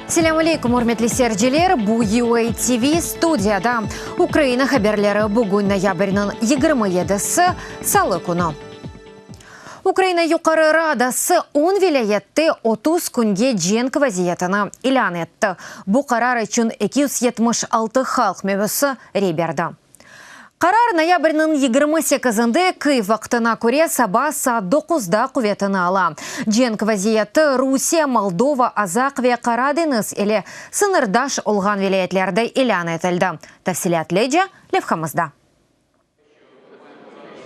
Selâm aleykum, ürmetli seyirciler! Bu UA TV studiyada Ukraina haberleri bugün noyabrniñ 27-si, salı künü. Ukraina Yuqarı Radası on vilâyette 30 künge cenk vaziyetini ilân etti. Bu qarar içün 276 halq mebüsi rey berdi. Qarar noyabrniñ 28-nde Kyiv vaqtına köre saba saat doquzda quvetini ala. Cenk vaziyeti Rusiye, Moldova, Azaq ve Qara deñiz ile sıñırdaş olğan vilâyetlerde ilân etildi. Tafsilâtlıca levhamızda.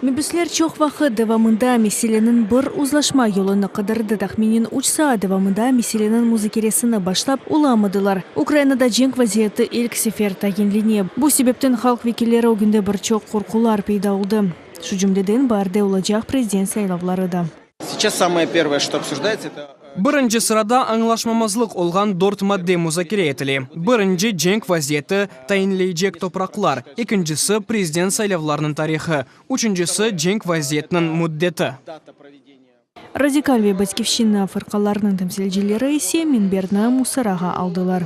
Mebüsler çoq vaqıt devamında meseleniñ bir uzlaşma yolunı qıdırdı. Tahminen üç saat devamında meseleniñ muzakeresini başlap olamadılar. Ukrainada cenk vaziyeti ilk sefer tayinlene. Bu sebepten halq vekilleri ögünde bir çoq qorqular peyda oldı. Şu cümleden, baarde olacaq prezident saylavları da. Seyças samoye pervoye, çto obsujdaetsâ, eto. Birinci sırada añlaşmamazlıq olğan dört madde muzakere etile, birinci, cenk vaziyeti tayinleycek topraqlar, ekincisi, prezident saylavlarınıñ tarihı, üçüncisi, cenk vaziyetiniñ müddeti. Radikal ve Batkivşçina fırqalarınıñ temsilcileri ise minberni musarağa aldılar.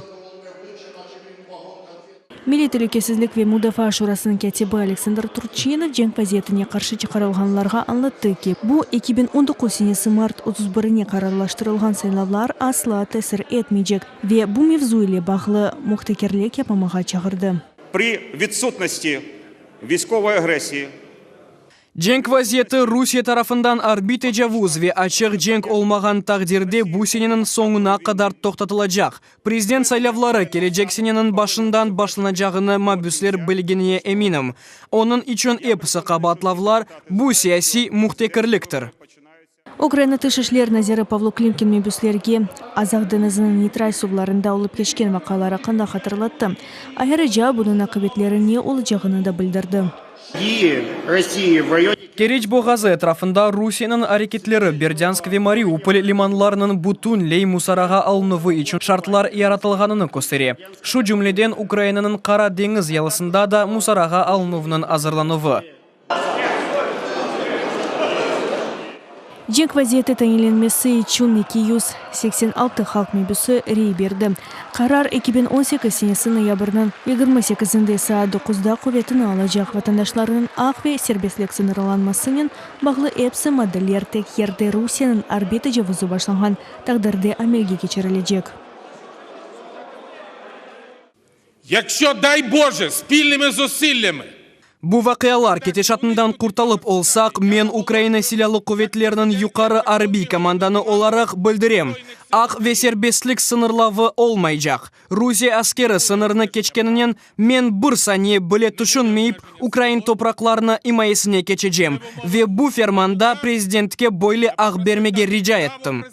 Milliy telükesizlik ve mudafaa şurasınıñ kâtibi Aleksandr Turçinov cenk vaziyetine qarşı çıqarılğanlarğa añlattı ki, bu 2019 senesi mart otuz birine qararlaştırılğan saylavlar asla tesir etmeycek ve bu mevzu ile bağlı mühtekirlik yapmamağa çağırdı. Pri vitsutnosti viyskovoy agressiyi Cenk vaziyeti Rusiye tarafından arbiy tecavuz ve açıq cenk olmağan taqdirde bu seneniñ soñuna qadar toqtatılacaq. Prezident saylavları kelecek seneniñ başından başlanacağını mabüsler bilgenine eminim. Onıñ içün episi qabaatlavlar, bu siyasiy mühtekirliktir. Ukraina Tış işler naziri Pavlo Klimkin mebüslerge Azaq deñiziniñ neytral suvlarında olıp keçken vaqialar aqqında hatırlattı. Ayrıca, bunıñ aqibetleri ne olacağını da bildirdi. Keriç boğazı etrafında Rusiyeniñ areketleri Berdânsk ve Mariupol limanlarınıñ bütünley musarağa alınuvı içün şartlar yaratılğanını köstere. Şu cümleden, Ukrainanıñ Qara deñiz yalısında da musarağa alınuvnıñ azırlanuvı. Cenk vaziyeti tayinlenmesi içün 286 halq mebüsi rey berdi. Qarar 2018 senesi noyabrniñ 28-inde saat doquzda quvetini alacaq. Vatandaşlarnıñ aq ve serbestlik sıñırlanmasınen bağlı epsi maddeler tek yerde Rusiyeniñ arbiy tecavuzı başlanğan taqdirde amelge keçirilecek. Yakşo, day Boje, spilnımi zusillâmi. Bu vaqialar ketişatından qurtalıp olsaq, men Ukraina Silâlı Quvetleriniñ Yuqarı Arbiy komandanı olaraq bildirem, aq ve serbestlik sıñırlavı olmaycaq. Rusiye askeri sıñırnı keçkeninen, men bir saniye bile tüşünmeyip, ukrain topraqlarını imayesine keçecem ve bu fermanda prezidentke böyle aq bermege rica ettim.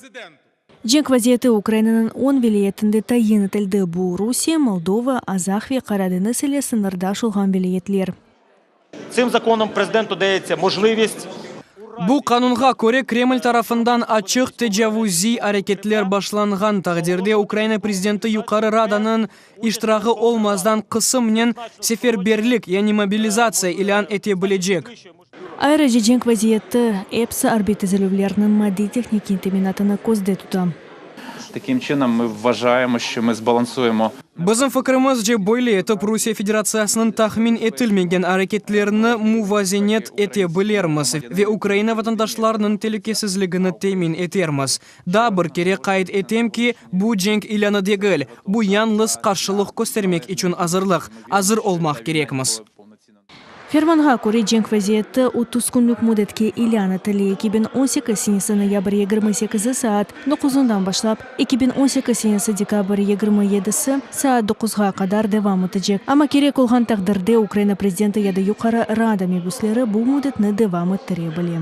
Cenk vaziyeti Ukrainanıñ on vilâyetinde tayin etildi, bu Rusiye, Moldova, Azaq ve Qara deñiz ile sıñırdaş olğan vilâyetler. Tsım zakonom prezidentu dayetsâ mojlivist. Bu qanunğa köre, Kreml tarafından açıq tecavuziy areketler başlanğan taqdirde Ukraina prezidenti Yuqarı Radanıñ iştirağı olmazdan qısımnen seferberlik, yani mobilizatsiya ilân ete bilecek. Ayrıca cenk vaziyeti epsi arbiy tizilüvlerniñ maddiy-tehnikiy teminatını közde tuta. Takim çinom mı vvajayemo, şço mı zbalansuyemo. Bizim fikrimizce, böyle etip Rusiye Federatsiyasınıñ tahmin etilmegen areketlerini muvazenet ete bilermiz ve Ukraina vatandaşlarınıñ telükesizligini temin etermiz. Daa bir kere qayd etem ki, bu cenk ilânı degil, bu yañlız qarşılıq köstermek içün azırlıq, azır olmaq kerekmiz. Fermanğa köre, cenk vaziyeti 30 künlük müddetke ilân etile, 2018 senesi noyabr 28-i saat doquzından başlap, 2018 senesi dekabr 27-si saat doquzğa qadar devam etecek. Amma kerek olğan taqdirde Ukraina prezidenti ya da Yuqarı Rada mebüsleri bu müddetni devam ettire bile.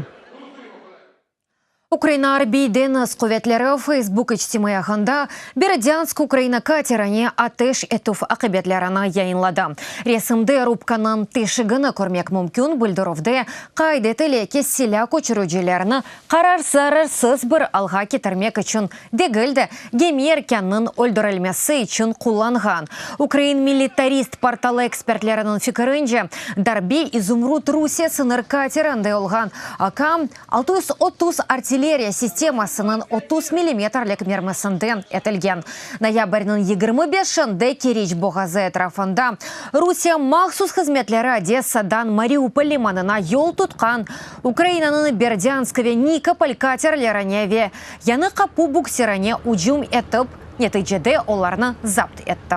Ukraina Arbiy-deñiz quvetleri Facebook içtimaiy ağında Berdânsk Ukraina katerine ateş etüv aqibetlerini yayınladı. Resimde rubkanıñ teşigini körmek mümkün, bildirüvde qayd etile ki, silâ köçüricilerni qarar zararsız bir alğa ketirmek içün degil de, gemi erkânınıñ öldürilmesi içün qullanğan. Ukrain militarist portalı ekspertleriniñ fikirince, darbe İzumrud Rusiye sıñır katerinde olğan AK, 630 artilleriya. artilleriya sistemasınıñ 30 millimetrlik mermisinden etilgen. Noyabrniñ 25-inde Keriç boğazı etrafında Rusiye mahsus hızmetleri Odessadan Mariupol limanına yol tutqan Ukrainanıñ Berdânsk ve Nikopol katerlerine ve Yañı Qapu buksirine ücüm etip, neticede olarnı zapt etti.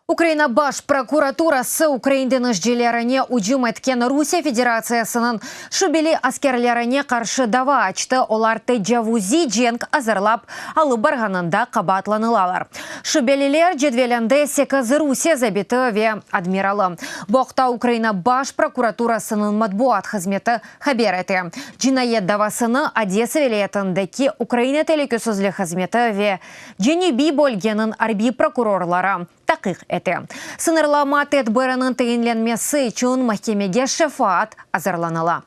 Ukraina Baş prokuraturası ukrain deñizcilerine ücüm etken Rusiye Federatsiyasınıñ şübeli askerlerine qarşı dava açtı, olar tecavuziy cenk azırlap alıp barğanında qabaatlanılalar. Şübeliler cedvelinde sekiz Rusiye zabiti ve admiralı. Bu aqta Ukraina Baş prokuraturasınıñ matbuat hızmeti haber ete. Cinayet davasını Odesa vilâyetindeki Ukraina telükesizlik hızmeti ve Cenübiy bölgeniñ arbiy prokurorları taqiq ete. Sıñırlama tedbiriniñ tayinlenmesi içün mahkemege şefaat azırlanıla.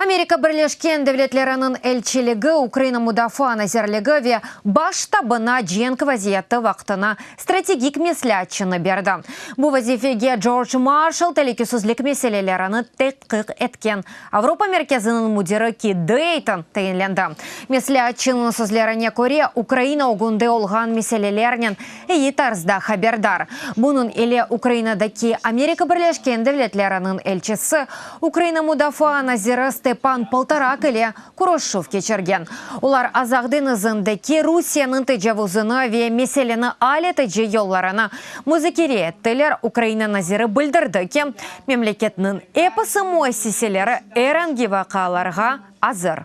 Amerika Birleşken Devletleriniñ elçiligi Ukraina Mudafaa nazirligi ve Baş ştabına cenk vaziyeti vaqtına strategik mesleatçını berdi. Bu vazifege George Marshall telükesizlik meselelerini tedqiq etken Avropa merkeziniñ müdiri Kit Deyton tayinlendi. Mesleatçınıñ sözlerine köre, Ukraina ögünde olğan meselelernen eyi tarzda haberdar. Bunıñ ile Ukrainadaki Amerika Birleşken Devletleriniñ elçisi, Ukraina mudafaa naziri Stepan Poltorak ile körüşüv keçirgen. Olar Azaq deñizindeki Rusiyeniñ tecavuzını ve meseleni al etici yollarını muzakere ettiler. Ukraina naziri bildirdi ki, memleketniñ episi müessiseleri er angi vaqialarğa azır.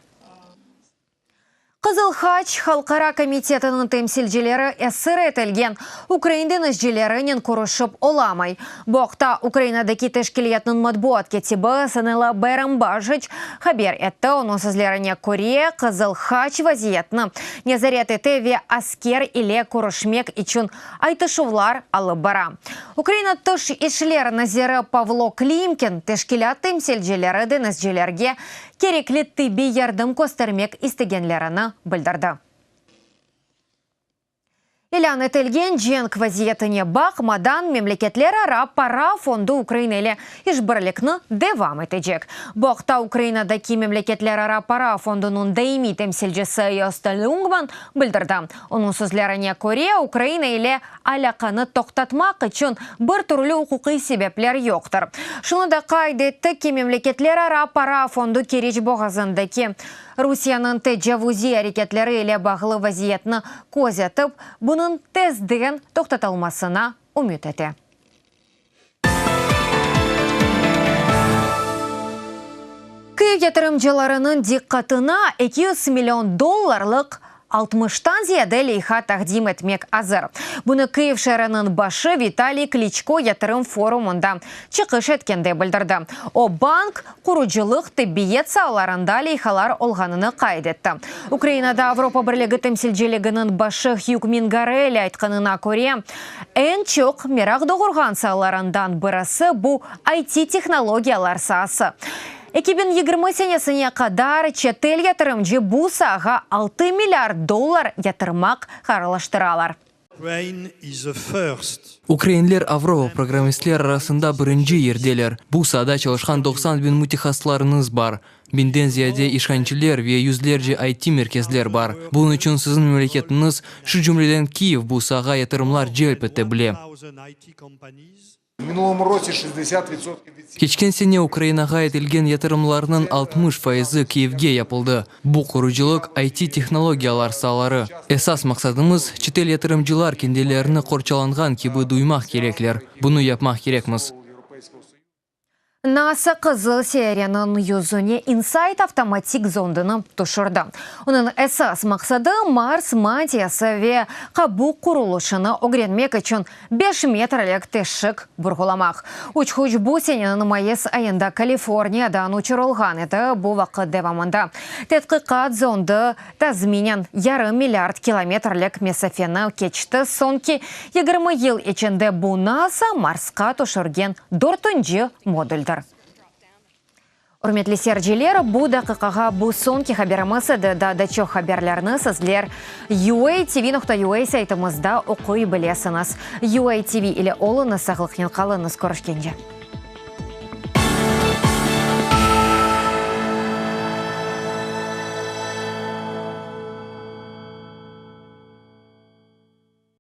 Qızıl Haç Halqara komitetiniñ temsilcileri esir etilgen ukrain deñizcilerinen körüşip olamay. Bu aqta Ukrainadaki teşkilâtnıñ matbuat kâtibi Sanela Bayrambajiç haber etti. Onıñ sözlerine köre, Qızıl Haç vaziyetni nezaret ete ve asker ile körüşmek içün aytışuvlar alıp bara. Ukraina Tış işler naziri Pavlo Klimkin, teşkilât temsilcileri deñizcilerge kerekli tibbiy yardım köstermek istegenlerini bildirdi. İlân etilgen cenk vaziyetine baqmadan, Memleketlerara para fondu Ukraina ile işbirlikni devam etecek. Bu aqta Ukrainadaki Memleketlerara para fondunıñ daimiy temsilcisi Gösta Lüngman bildirdi. Onıñ sözlerine köre, Ukraina ile alâqanı toqtatmaq içün bir türlü uquqiy sebepler yoqtır. Şunı da qayd etti ki, Memleketlerara para fondu Keriç boğazındaki Rusiyeniñ tecavuziy areketleri ile bağlı vaziyetni közetip, bunıñ tezden toqtatılmasına ümüt ete. Kyiv yatırımcılarınıñ diqqatına 200 million dollarlıq altmıştan ziyade leyha taqdim etmek azır. Bunı Kyiv şeeriniñ başı Vitaliy Kliçko yatırım forumında çıqış etkende bildirdi. O, bank, qurucılıq, tibbiyet saalarında leyhalar olğanını qayd etti. Ukrainada Avropa Birligi temsilciliginiñ başı Hüg Mingarelli aytqanına köre, eñ çoq meraq doğurğan saalarından birisi bu IT-tehnologiyalar saası. 2020 senesine qadar çetel yatırımcı bu saağa altı milliard dollar yatırmaq qararlaştıralar. Ukrainler Avropa programmistler arasında birinci yerdeler. Bu saada çalışqan 90 biñ mütehassıslarıñız bar. Biñden ziyade işhanciler ve yüzlerce IT-merkezler bar. Bunıñ içün siziñ memleketiñiz, şu cümleden Kiyev bu saağa yatırımlar celp ete bile. Keçken sene Ukrainağa etilgen yatırımlarnıñ 60 fayızı Kiyevge yapıldı. Bu qurucılıq, IT-tehnologiyalar saaları. Esas maqsadımız, çetel yatırımcılar kendilerini qorçalanğan kibi duymaq kerekler. Bunı yapmaq kerekmiz. NASA Qızıl seyyareniñ yüzüne InSight avtomatik zondunı tüşürdi. Onıñ esas maqsadı, Mars mantiyası ve qabuq qurulışını ögrenmek içün beş metrlik teşik burğulamaq. Uçquç bu seneniñ mayıs ayında Kaliforniyadan uçurılğan edi, bu vaqıt devamında tedqiqat zondu tazminen yarım milliard kilometrlik mesafeni keçti, soñki 20 yıl içinde bu NASA Marsqa tüşürgen dörtünci moduldir. Ürmetli seyirciler, bu daqiqağa bu soñki haberimiz edi. Daa da çoq haberlerni sizler UATV.UA saytımızda oquy bilesiñiz. UATV ile oluñız, sağlıqnen qalıñız, körüşkence.